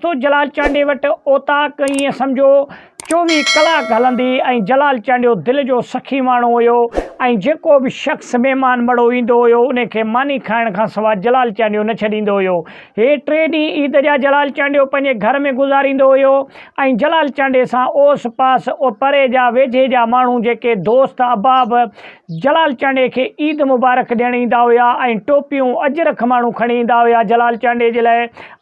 تو جلال چانڊيي وٽ اوطاق ائين سمجهو 24 ڪلاڪ هلندي ۽ جلال چانڊيو دل جو سخي ماڻهو هيو ۽ جيڪو به شخص مهمان مڙهو ايندو هيو انهي کي ماني کائڻ کان سوا جلال چانڊيو نه ڇڏيندو هيو. هي ٽي ڏينهن عيد جا جلال چانڊيو پنهنجي گهر ۾ گذاريندو هيو ۽ جلال چانڊيي سان اوس پاس پري جا ويجهي جا ماڻهو جيڪي دوست احباب جلال چانڊيي کي عيد مبارڪ ڏيڻ ايندا هيا ۽ ٽوپيون اجرڪ ماڻهو کڻي ايندا هيا جلال چانڊيي جي لاء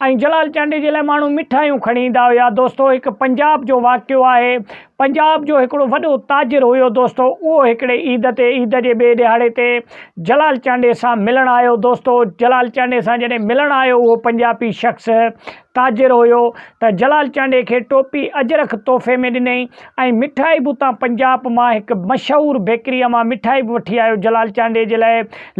۽ جلال چانڊيي جي لاء ماڻهو مٺايون کڻي ايندا هيا دوستو هڪ پنجاب جو واقعو آهي پنجاب جو هڪڙو وڏو تاجر هيو دوستو اهو هڪڙي عيد تي عيد جي ٻئي ڏهاڙي تي جلال چانڊيي سان ملڻ آيو دوستو جلال چانڊيي سان جڏهن ملڻ آيو اهو پنجابي شخص تاجر هيو ته جلال چانڊيي کي ٽوپي اجرڪ تحفي ۾ ڏنائين ۽ مٺائي به اتان پنجاب مان هڪ مشهور بيڪريء مان مٺائي به وٺي آيو جلال چانڊيي جي لاء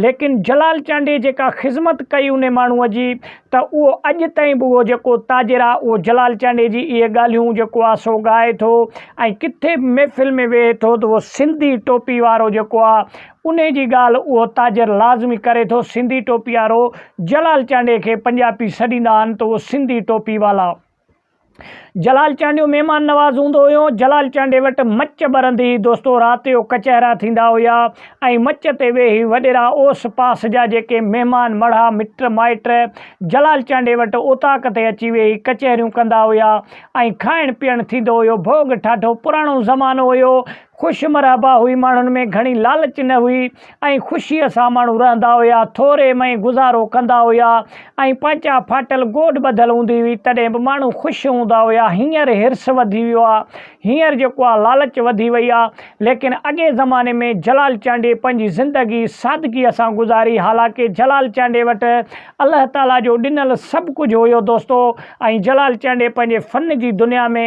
ليڪن جلال چانڊيي جيڪا خذمت ڪئي انهي ماڻهوء جي ته اهو اڄ تائين به اهو جيڪو تاجر آ اهو جلال چانڊيي جي اهي ڳالهيون جيڪو آ سو ڳائي ٿو ۽ ڪٿي به محفل ۾ ويهي ٿو ته اهو سنڌي ٽوپي وارو جيڪو آ انهي جي ڳالهه اهو تاجر لازمي ڪري ٿو سنڌي ٽوپي وارو جلال چانڊيي کي پنجابي سڏيندا آهن ته اهو سنڌي ٽوپي والا. جلال چانڊيو مهمان نواز هوندو هيو. جلال چانڊيي وٽ مچ ٻرندي هئي. دوستو رات جو ڪچهرا ٿيندا هيا ۽ مچ تي ويهي وڏيرا اوس پاس جا جيڪي مهمان مڙها مٽ مائٽ جلال چانڊيي وٽ اوطاق تي اچي ويهي ڪچهريون ڪندا هيا ۽ کائڻ پيئڻ ٿيندو هيو. ڀوڳ ٺاٺو پراڻو زمانو هيو. خوش مرحبا هئي ماڻهن ۾ گهڻي لالچ نه هئي ۽ خوشيء سان ماڻهو رهندا هيا ٿوري ۾ ئي گذارو ڪندا هيا ۽ پانچا ڦاٽل گوڏ ٻڌل هوندي هئي تڏهن به ماڻهو خوش هوندا هيا هينئر حرص وڌي ويو آ هينئر جيڪو آ لالچ وڌي وئي آ ليڪن اڳئين زماني ۾ جلال چانڊيي پنهنجي زندگي سادگيء سان گذاري حالانڪه جلال چانڊيي وٽ الله تعاليٰ جو ڏنل سڀ ڪجهه هيو دوستو ۽ جلال چانڊيي پنهنجي فن جي دنيا ۾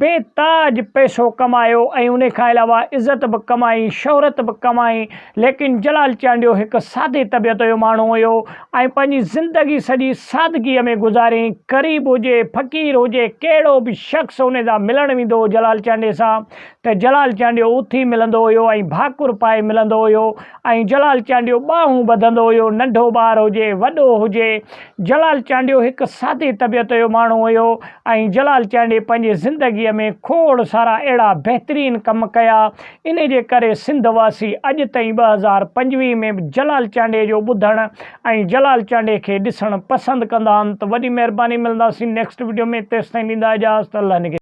بي تاج پئسو ڪمايو ۽ ان کان علاوه عزت به ڪمائي شهرت به ڪمائي ليڪن جلال چانڊيو هڪ سادي طبيعت جو ماڻهو هيو ۽ پنهنجي زندگي سڄي سادگيء ۾ گذاريائين قريب هجي فقير هجي ڪهڙو به شخص ان سان ملڻ ويندو هو جلال چانڊيي سان ته جلال چانڊيو اٿي ملندو هيو ۽ ڀاڪر پائي ملندو هيو ۽ جلال چانڊيو ٻانهون ٻڌندو هيو، ننڍو ٻار هجي، وڏو هجي، جلال چانڊيو هڪ سادي طبيعت جو ماڻهو هيو ۽ جلال چانڊيي پنهنجي زندگيء ۾ کوڙ سارا اهڙا بهترين ڪم ڪيا، انهي جي ڪري سنڌ واسي اڄ تائين 2025 ۾ به جلال چانڊيي جو ٻڌڻ ۽ جلال چانڊيي کي ڏسڻ پسند ڪندا آهن ته وڏي مهرباني ملنداسين نيڪسٽ وڊيو ۾ تيستائين ڏيندا اجازت الله نگهبان.